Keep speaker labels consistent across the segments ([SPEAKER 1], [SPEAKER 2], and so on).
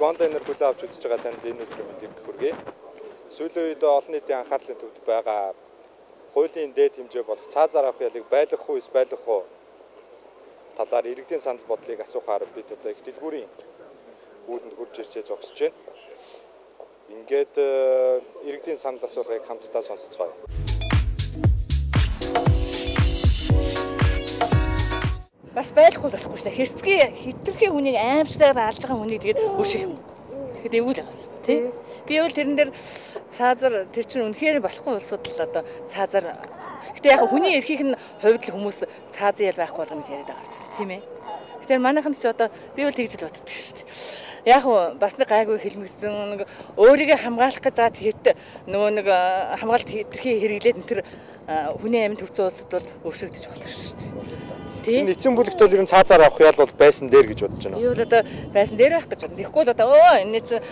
[SPEAKER 1] Онлайнаар хүлээн авч үзэж байгаа танд энэ өдрийн мэндийг хүргэе. Сүүлийн үед олон нийтийн анхаарлын төвд байгаа хуулийн дээд хэмжээ болох цаазаар авах ялыг байлгах уу, эс байлгах уу талаар иргэдийн санал бодлыг асуухаар бид одоо их дэлгүүрийн үүдэнд хурж иржээ зогсож байна. Ингээд иргэдийн санал асуулгыг хамтдаа сонсоцгоё.
[SPEAKER 2] Бас байлгахгүй болохгүй шүү дээ. Хэрцгий хитрхи хүнийг аимшигтайгаар алж байгаа хүнийг тэгээд өрших юм. Тэгэхэд эвгүй л байна тий. Би бол тэрэн дээр цаазар тэр чинь үнэхээр болохгүй улсууд л одоо цаазар. Гэтэ яг хүний эрхийнх нь хувьд л хүмүүс цаазан ял байхгүй болгоно гэж яриад байгаа юм тийм ээ. Тэгэхээр манайханд ч одоо би бол тэгж л боддог шүү дээ. Яг бас нэг гайгүй хэлмэгсэн нэг өөрийгөө хамгаалах гэж байгаа тэгэхэд нөгөө нэг хамгаалалт хитрхи хэрэглээд энэ тэр хүний амьд төрсөн улсад бол өршөгдөж болох шүү дээ.
[SPEAKER 1] Тийм. Эцсийн бүлэгт бол ер нь цаазаар авах ял бол байсан дээр гэж бодож байна.
[SPEAKER 2] Би бол одоо байсан дээр байх гэж бодно. Тэгэхгүй л одоо өө энэ чинь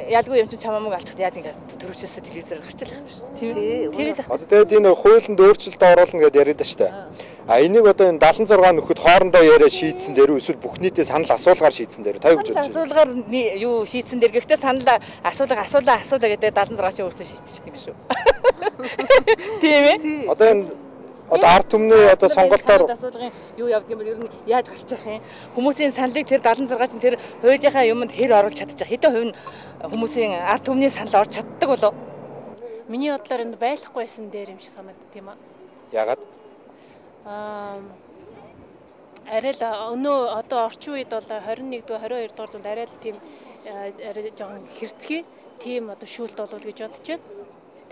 [SPEAKER 2] ялгүй юм чинь чамаа мөнгө алчихад яа ингэ төрөвчөөсөө телевизээр гарчлах юм шүү дээ. Тийм.
[SPEAKER 1] Одоо тэгээд энэ хуулинд өөрчлөлт оруулна гэдээ яриад байна шүү дээ. А энийг одоо энэ 76 нөхөд хоорондоо яриа шийдсэн дээр үү эсвэл бүх нийтээ санал асуулгаар шийдсэн дээр та юу гэж бодож байна?
[SPEAKER 2] Асуулгаар юу шийдсэн дээр гэхдээ санал асуулга асуулаа асуулаа гэдэг 76 чинь өөрсөө шийдчихсэн юм шүү. Тийм ээ.
[SPEAKER 1] Одоо энэ одоо ард түмний одоо сонголтоор
[SPEAKER 2] асуулгын юу явдаг юм бол ер нь яаж гарч явах юм? Хүмүүсийн саналыг тэр 76 чинь тэр хуулийнхаа юмд хэр оруулж чадчих? Хэдэн хувь нь хүмүүсийн ард түмний санал орж чаддаг болов?
[SPEAKER 3] Миний бодлоор энэ байлахгүй байсан дээр юм шиг санагддаг юм аа.
[SPEAKER 1] Яагаад?
[SPEAKER 3] Арай л өнөө одоо орчин үед бол 21 дугаар 22 дугаар зуунд арай л тийм арай жоохон хэрцгий тийм одоо шүүлт болов гэж бодож байна.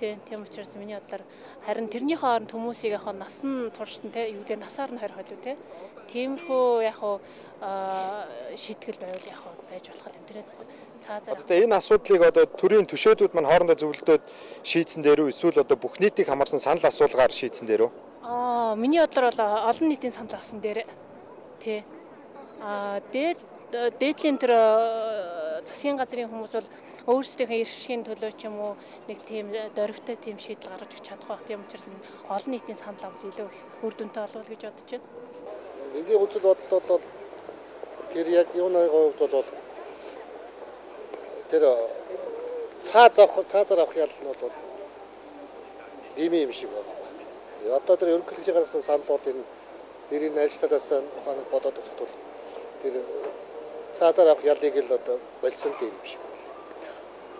[SPEAKER 3] Тийм учраас миний бодлоор харин тэрний хооронд хүмүүсийг яг насан туршид те юу гэдэг насаар нь хорих илүү те тиймэрхүү яг шийтгэл байвал яг байж болох юм. Тэрнээс цаазаар
[SPEAKER 1] одоо энэ асуудлыг одоо төрийн төшөөдүүд маань хоорондоо зөвлөдөөд шийдсэн дээр үү эсвэл одоо бүх нийтийг хамаарсан санал асуулгаар шийдсэн дээр үү?
[SPEAKER 3] Миний бодлоор бол олон нийтийн санал авсан дээр тий. Дээдлийн тэр засгийн газрын хүмүүс бол өөрсдийнхээ эрх төлөө ч юм уу нэг тийм дөрвтэй тийм шийдэл гаргаж өгч чадахгүй байх. Тийм учраас олон нийтийн санал авал илүү их үр дүнтэй болов гэж бодож байна.
[SPEAKER 4] Энгийн үзэл бодол бол тэр яг юуны хувьд бол тэр цаазаар авах ял нь бол дими юм шиг байна. Одоо тэр ерөнхийлөгчийн гаргасан санал бол энэ тэрийн аль талаас нь бодоод үзвэл тэр цаазаар авах ялыг л одоо болсон дээр юм шиг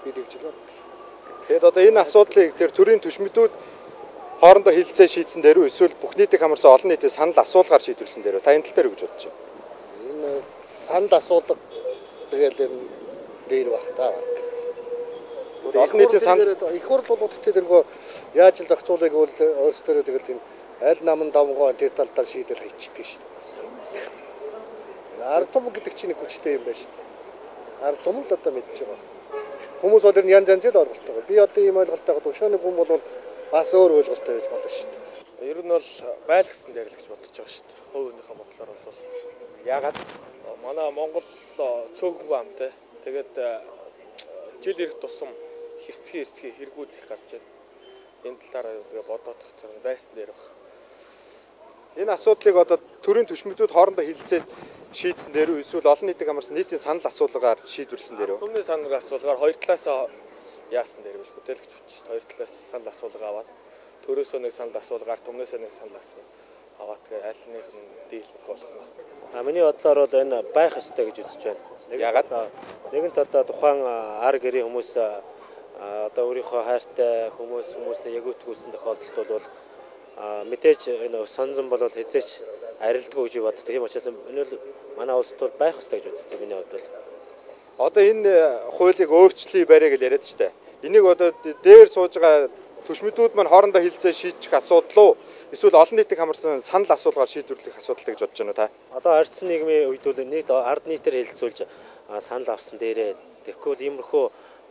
[SPEAKER 4] би тэгж л боддог.
[SPEAKER 1] Тэгэхээр одоо энэ асуудлыг тэр төрийн түшмэдүүд хоорондоо хилцээ шийдсэн дээр үү эсвэл бүх нийтийг хамаарсан олон нийтийн санал асуулгаар шийдвэрлсэн дээр үү? Та энэ тал дээр юу гэж бодож байна?
[SPEAKER 4] Энэ санал асуулга тэгэл энэ дээр баг та.
[SPEAKER 1] Олон нийтийн санал
[SPEAKER 4] их хурл болуудтай тэргөө яаж л зохицуулъя гэвэл өөрсдөө тэгэл тийм аль наман давнгоо тэр тал дээр шийдэл хайчдаг шүү дээ. Ард түмэн гэдэг чинь нэг хүчтэй юм байна шүү дээ. Ард түмэн л одоо мэдж байгаа. Хүмүүс бол ер нь янз янзын ойлголттой. Би одоо ийм ойлголттой байгаа. Өшөө нэг хүн бол бас өөр ойлголттой байж болно шүү дээ.
[SPEAKER 5] Ер нь бол байлгасан дээр л гэж бодож байгаа шүү дээ. Хувь хүнийхээ бодлоор бол
[SPEAKER 1] яагаад
[SPEAKER 5] манай Монгол цөөхөнгөө амтай. Тэгээд жил ирэх тусам хэрцгий хэрэгүүд их гарч байна. Энэ талаар тэгээ бодоод тах байсан дээр баг.
[SPEAKER 1] Энэ асуудлыг одоо төрийн түшмэдүүд хоорондоо хилцээд шийдсэн дээр үү эсвэл олон нийтийг хамаарсан нийтийн санал асуулгаар шийдвэрлсэн дээр үү?
[SPEAKER 5] Түмний санал асуулгаар хоёр талаас яасан дээр билгүй дээ л гэж бодчих. Хоёр талаас санал асуулга аваад төрөөсөө нэг санал асуулгаар түмнээсээ нэг санал асуулга аваад тэгээ аль нэг нь дийлэх болох нь.
[SPEAKER 6] Миний бодлоор бол энэ байх ёстой гэж үзэж байна.
[SPEAKER 1] Яагаад?
[SPEAKER 6] Нэгэнт одоо тухайн ар гэрийн хүмүүс одоо өөрийнхөө хайртай хүмүүсээ ягуутгүүлсэн тохиолдолд бол мэдээж энэ сонзон бол хэзээч арилдгүй гэж боддог. Тийм учраас энэ бол манай улсад бол байх ёстой гэж үздэг миний хувьд бол.
[SPEAKER 1] Одоо энэ хуулийг өөрчлөе барья гэж яриад штэ. Энийг одоо дээр сууж байгаа түшмэдүүд маань хоорондоо хилцээ шийдчих асуудал уу? Эсвэл олон нийтийг хамаарсан санал асуулгаар шийдвэрлэх асуудал гэж бодож байна уу та?
[SPEAKER 6] Одоо ардсан нийгмийн үед бол нэг ард нийтээр хилцүүлж санал авсан дээрээ тэгэхгүй бол иймэрхүү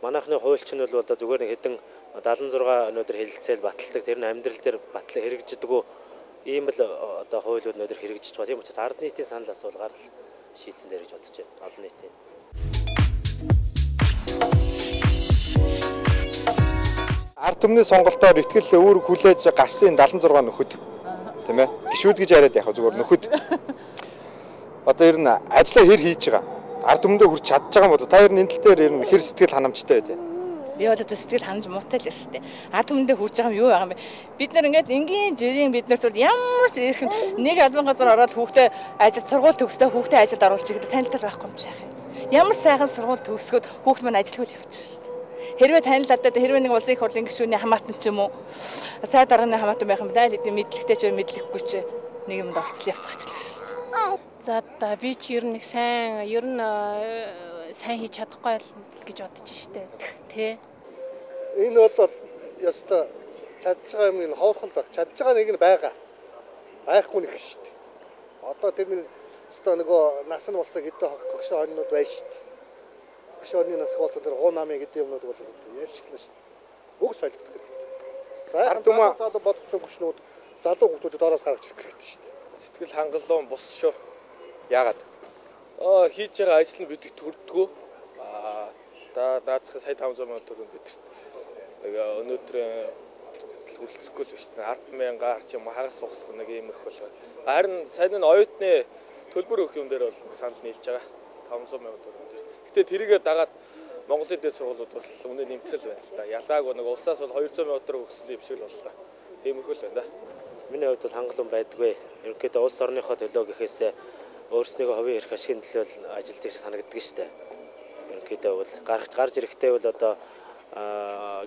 [SPEAKER 6] манайхны хуульч нь бол одоо зүгээр нэг хэдэн 76 өнөөдөр хэлэлцээл баталдаг. Тэр нь амьдрал дээр батлал хэрэгждэг үү? Ийм л одоо хуулиуд өнөөдөр хэрэгжиж байгаа. Тийм учраас ард нийтийн санал асуулгаар л шийдсэн дээр гэж бодож байна. Олон нийтийн.
[SPEAKER 1] Ард түмний сонголтоор итгэл үүрэг хүлээж гарсан 76 нөхөд тийм ээ. Гишүүд гэж яриад яг зүгээр нөхөд. Одоо ер нь ажлаа хэр хийж байгаа. Ард түмэндээ хүрч чадж байгаа юм болов? Та ер нь энэ тал дээр ер нь хэр сэтгэл ханамжтай байд вэ?
[SPEAKER 2] Би бол одоо сэтгэл ханамж муутай л шүү дээ. Ард түмэндээ хүрч байгаа юм юу байгаа юм бэ? Бид нар ингээд энгийн жирийн бид нарт бол ямар ч эрх нэг албан газар ороод хүүхдээ ажил сургууль төгсдөө хүүхдээ ажилд оруулчих гэдэг танилтал байхгүй юм шиг. Ямар сайхан сургууль төгсгөөд хүүхд маань ажилгүй л явчих шүү дээ. Хэрвээ танилталтай хэрвээ нэг улсын их хурлын гишүүний хамаатан ч юм уу сайд дарганы хамаатан байх юм даа л эдний мэдлэгтэй ч мэдлэггүй ч нэг юмд орцол явцгаачлаа шүү дээ.
[SPEAKER 3] За да би ч ер нь нэг сайн ер нь сайн хийж чадахгүй л гэж бодож штэ. Тэ.
[SPEAKER 4] Энэ бол яста чадж байгаа юм энэ ховорхол байх. Чадж байгаа нэг нь байгаа. Байхгүй нэг штэ. Одоо тэр нэг өстой нөгөө нас нь болсон хэдэн хогшоо хоньнууд байна штэ. Хогшоо хоньны нас болсон тэр хуу намын гэдэг юмнууд бол ярьшглаа штэ. Бүгд солигдох хэрэгтэй. За
[SPEAKER 1] Ард түмэн
[SPEAKER 4] залуу бодсон гүшнүүд залуу хүмүүсүүд доороос гаргаж ирэх хэрэгтэй штэ.
[SPEAKER 5] Сэтгэл хангалуун бус шүү.
[SPEAKER 1] Яагаад?
[SPEAKER 5] Хийж байгаа ажил нь бидэд төрдгөө. Даацхан сая 500 сая төгрөг бидэрт нэг өнөөдрийн хүлцэхгүй л биш. 10,000-аар ч юм хагас ухсах нэг иймэрхүү л байна. Харин сайн нь оюутны төлбөр өгөх юм дээр бол санал нийлж байгаа. 500 сая төгрөг дээр. Гэтэ тэрийгэ дагаад Монголын дээд сургуулиуд бас үнэ нэмсэн л байна л да. Ялаагүй нэг улсаас бол 200 сая төгрөг өгсөн юм шиг л боллоо. Тиймэрхүү л байна да.
[SPEAKER 6] Миний хувьд бол хангалуун байдаггүй. Ерөнхийдөө улс орныхоо төлөө гэхээсээ өөрснийгөө хувийн эрх ашигын төлөө ажилтдаг шиг санагддаг шүү дээ. Ерөнхийдөө бол гарч ирэхдээ бол одоо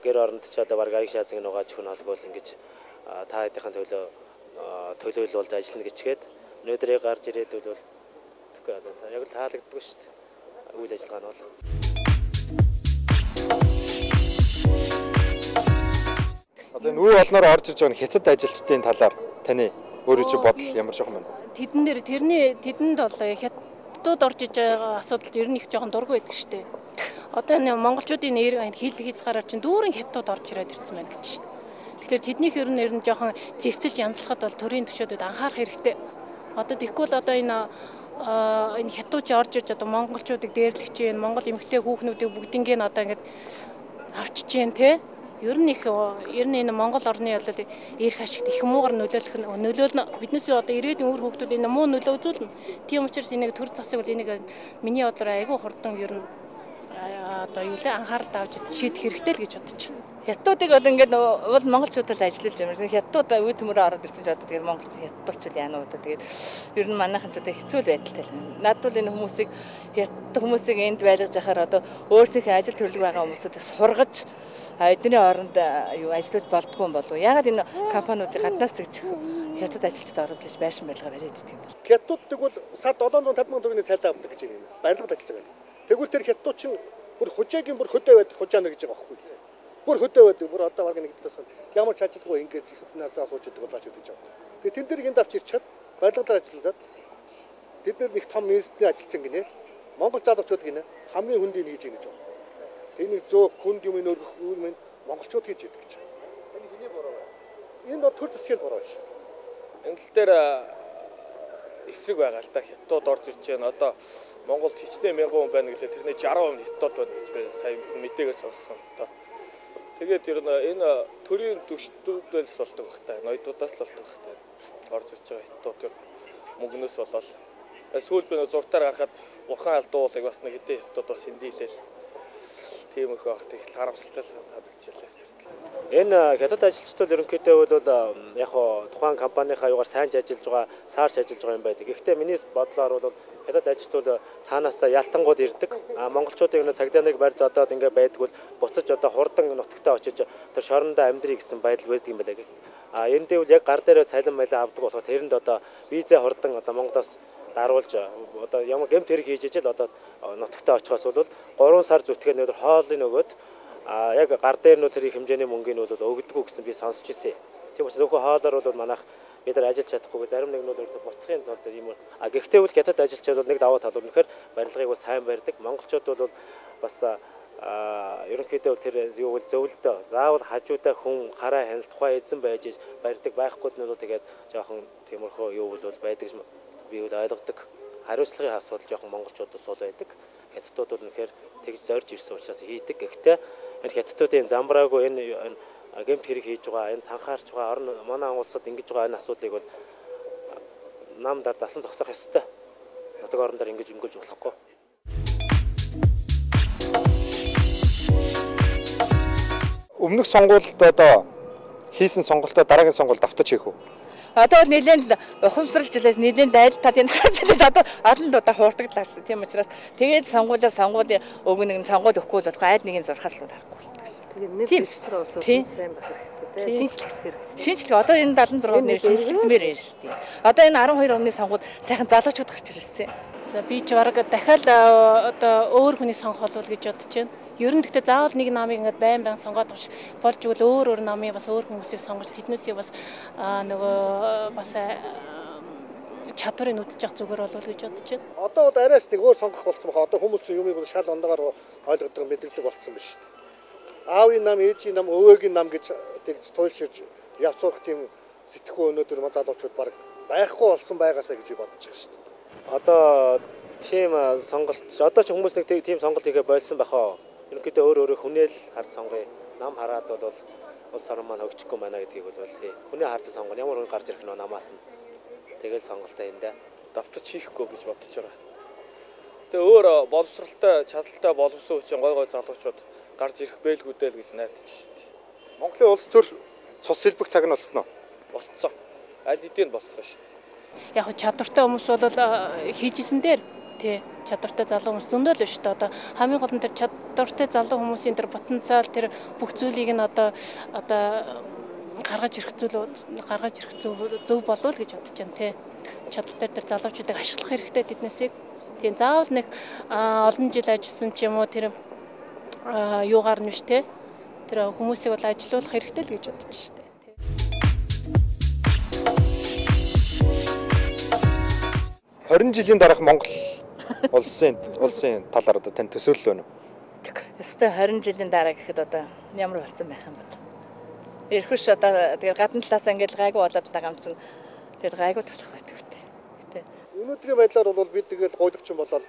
[SPEAKER 6] гэр оронд ч одоо баг аяг шаазыг нугааж хүн холбоол ингэж та хэдийнхэн төлөө төлөөлөл болж ажиллана гэчгээд өнөөдрийг гарч ирээд бол тэгэхгүй одоо яг л таалагддаг шүү дээ. Үйл ажиллагаа нь бол
[SPEAKER 1] одоо энэ үе олноор орж ирж байгаа нь хятад ажилчдын талаар таны өөрөө чи бодол ямар шохон байна?
[SPEAKER 3] Тэдэн дээр тэдэнд бол хятадууд орж иж байгаа асуудалд ер нь их жоохон дургүй байдаг шүү дээ. Одоо энэ монголчуудын нэр хил хязгаараар чинь дүүрэн хятадууд орж ирээд ирсэн байна гэж шүү дээ. Тэгэхээр тэднийх ер нь жоохон зэгцэлж янзлахад бол төрийн төшөөдөд анхаарах хэрэгтэй. Одоо тэгэхгүй бол одоо энэ хятадууд орж иж одоо монголчуудыг дээрлэх чинь монгол эмэгтэй хүүхнүүдийг бүгднийг нь одоо ингэж авчиж जैन те. Ер нь их ер нь энэ Монгол орны бол эрх ашигт их муугар нөлөөлөх нөлөөлнө. Биднээс одоо ирээдүйн үр хөвгтүүд энэ муу нөлөө үзүүлнэ. Тийм учраас энийг төр засаг бол энийг миний бодлоор айгүй хурдан ер нь одоо юу лээ анхаарал давж шийдэх хэрэгтэй л гэж бодож байна.
[SPEAKER 2] Хятадуудыг одоо ингээд уул монголчуудад л ажиллаж юм. Хятадууд үе төмөрөө ороод ирсэн ч одоо тэгээд монголч хятадулчвал яана уу тэгээд ер нь манайхан ч одоо хэцүү л байдалтай л. Надад бол энэ хүмүүсийг хятад хүмүүсийг энд байлгаж яхаар одоо өөрсдийнхээ ажил төрлөг байгаа хүмүүсүүдийг сургаж эдний оронд юу ажиллаж болдгоо юм болов уу? Яагаад энэ компаниудыг гаднаас тэгж хятад ажилчид оруулж иж байшин барилга бариад идэх юм бол?
[SPEAKER 4] Хятадуудыг бол сар 750 сая төгрөгийн цалин авдаг гэж байна. Барилгад ажиллаж байгаа. Тэгвэл тэр хятадууд чинь бүр хужаагийн бүр хөдөө байдаг хужаа нэг гэж байгаа байхгүй. Бүр хөдөө байдаг. Бүр одоо баг нэг талаас ямар ч ажилгүй ингэж хятаднаа заа сууж идэг болооч гэж байгаа. Тэгээ тэн дээр энд авч ирчээд барилгалаар ажиллаад тэд нэг том министрийн ажилчин гинэ. Монгол залуучууд гинэ хамгийн хүндийг хийж гинэ гэж байгаа. Тэнийг зөөх хүнд юм өргөх юм монголчууд хийж идэг гэж. Энэ хэний буруу вэ? Энэ бол төр засгийн буруу шүү дээ.
[SPEAKER 5] Энэ тал дээр эсрэг байгаа л да. Хятадууд орж ирж байна. Одоо Монголд хичнээн мянган хүн байна гэлээ тэрний 60% нь хятадууд байна гэж би сая мэдээгээр сонссон л доо. Тэгээд ер нь энэ төрийн төвшдүүдээс болдог бах та. Ноёдуудаас л болдог бах та. Орж ирж байгаа хятадууд ер мөнгнөөс болоод сүүл би зуртаар гарахад бурхан алдуулыг бас нэг хэдэн хятадууд бас эндийлэл. Тиймэрхүү багт их харамсалтай санагдчихлаа.
[SPEAKER 6] Энэ хятад ажилчдад ерөнхийдөө бол яг хоо тухайн компанийнхаа югаар сайн ч ажиллаж байгаа, саарч ажиллаж байгаа юм байдаг. Гэхдээ миний бодлоор бол хятад ажилчдад цаанаасаа ялтангууд ирдэг. А монголчуудын энэ цагдаа нарыг барьж одоод ингээ байдаг бол буцаж одоо хурдан нутагтаа очиж тэр шорондоо амьдрий гэсэн байдал байдаг юм байна. А энэ дээр бол яг гар дээрээ цалин малин авдаг болохоор тэрэнд одоо виза хурдан одоо Монголоос даруулж одоо ямар гэмт хэрэг хийж ижил одоо нутагтаа очихоос бол 3 сар зүтгэхэд өнөөдөр хоолыг өгөөд а яг гар дээр нь тэр хэмжээний мөнгөний бол өгдөггүй гэсэн би сонсч ирсэн. Тийм учраас зөвхөн хоолоор бол манайх бид нар ажиллаж чадахгүй зарим нэг нь бол буцахын тулд ийм а гэхдээ бол хятад ажилчид бол нэг даваа тал үнэхээр барилгыг бол сайн барьдаг. Монголчууд бол бас ерөнхийдөө тэр юу бол зөвлөдөө заавал хажуудаа хүн хараа хяналт тухай эзэн байж барьдаг байхгүй нь бол тэгээд жоохон тиймэрхүү юу бол байдаг би бол ойлгодог. Хариуцлагын асуудал жоохон монголчуудаас бол байдаг. Хятадууд бол үнэхээр тэгж зорж ирсэн учраас хийдэг. Гэхдээ энэ хятадуудын замбраагүй энэ гэмт хэрэг хийж байгаа, энэ танхаарч байгаа, орон манай улсад ингэж байгаа энэ асуудлыг бол нам дар дасан зогсоох ёстой. Нутаг орон дээр ингэж өнгөлж болохгүй.
[SPEAKER 1] Өмнөх сонгуульд одоо хийсэн сонголтоо дараагийн сонгуульд давтаж хийх үү?
[SPEAKER 2] Одоо бол нэлээд ухамсарлж илээс нэлээд айл талыг харж илээс одоо олон удаа хууртагдлаа шүү. Тийм учраас тэгээд сонгуулиар сонгуулийн өг нэг нь сонгуул өгөхгүй л болохгүй айл нэг нь зурхаас л харахгүй болдог шүү.
[SPEAKER 7] Тэгээд нэг төсвөр улсууд сайн байх хэрэгтэй тийм. Шинжлэх хэрэгтэй.
[SPEAKER 2] Шинжлэх одоо энэ 76 нэр шинжлэгдмээр байна шүү дээ. Одоо энэ 12 оны сонгуул сайхан залуучууд гарч ирсэн.
[SPEAKER 3] За би ч бараг дахиад одоо өөр хүний сонгох болов гэж бодож байна. Ер нь гэхдээ заавал нэг намыг ингээд байн байн сонгоод болж игэл өөр өөр намын бас өөр хүмүүсийг сонгож тэднээсээ бас нөгөө бас чадварыг үзэж явах зүгээр болов гэж бодож байна.
[SPEAKER 4] Одоо бол арайс нэг өөр сонгох болсон баха. Одоо хүмүүс чинь юмыг шал ондоогоор ойлгодог, мэддэг болсон биш шүү дээ. Аавын нам, ээжийн нам, өвөөгийн нам гэж тэгж туйлширч явцуулах тийм сэтгхүү өнөөдөр залуучууд баг байхгүй болсон байгаасаа гэж бодож байгаа шүү дээ.
[SPEAKER 6] Одоо тийм сонголт одоо ч хүмүүс нэг тийм сонголт хийхэ болсон бахаа. Ерөнхийдөө өөр өөрөө хүнээл харж сонгоё. Нам хараад бол улс орон маань хөгжихгүй байна гэдгийг бол хүнээ харж сонгоно. Ямар хүн гарч ирэх нь намаас нь. Тэгэл сонголтоо энэ дээ.
[SPEAKER 5] Давтаж хийхгүй гэж бодож байгаа. Тэгээ өөр боловсралтай, чадaltaй боловсон хүчин гой гой залуучууд гарч ирэх бэлгүү дээ л гэж найдаж шүү дээ.
[SPEAKER 1] Монголын улс төр цус сэлбэх цаг нь болсон уу?
[SPEAKER 5] Болцсон. Аль хэдийн болсон шүү дээ.
[SPEAKER 3] Яг чадвартай хүмүүс бол хийжсэн дээр тий чадвартай залуу хүмүүс зөндөө л шүү дээ. Одоо хамгийн гол нь тэр чадвартай залуу хүмүүсийн тэр потенциал тэр бүх зүйлийг нь одоо гаргаж ирэх зүйл гаргаж ирэх зөв болов л гэж бодож байна тий. Чадaltaй тэр залуучуудыг ашиглах хэрэгтэй тэднээсийг. Тийм заавал нэг олон жил ажилласан ч юм уу тэр юугаар нь биш тий. Тэр хүмүүсийг бол ажилуулах хэрэгтэй л гэж бодож шүү дээ.
[SPEAKER 1] 20 жилийн дараах Монгол улсын талаар одоо тань төсөөлөл байна уу?
[SPEAKER 2] Өстой 20 жилийн дараа гэхэд одоо ямар болсон байх юм бэ? Эрхүш одоо тэгээд гадна талаас ингээд гайгүй болоод байгаа юм чинь тэгээд гайгүй болох байдаг үү? Тэ.
[SPEAKER 4] Өнөөдрийн байдлаар бол бид тэгэл гуйлагчин болоод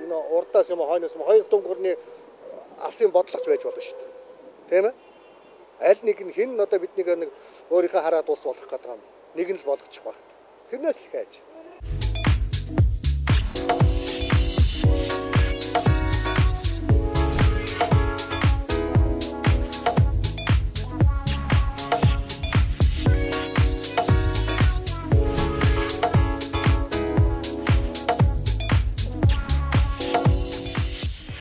[SPEAKER 4] энэ урдаас юм хойноос юм хоёр дунгуурны алсын бодлогоч байж болно шүү дээ. Тийм ээ? Аль нэг нь хэн одоо биднийг нэг өөрийнхөө хараад улс болох гэдэг юм. Нэг нь л болгочих байх. Тэрнээс л хайж.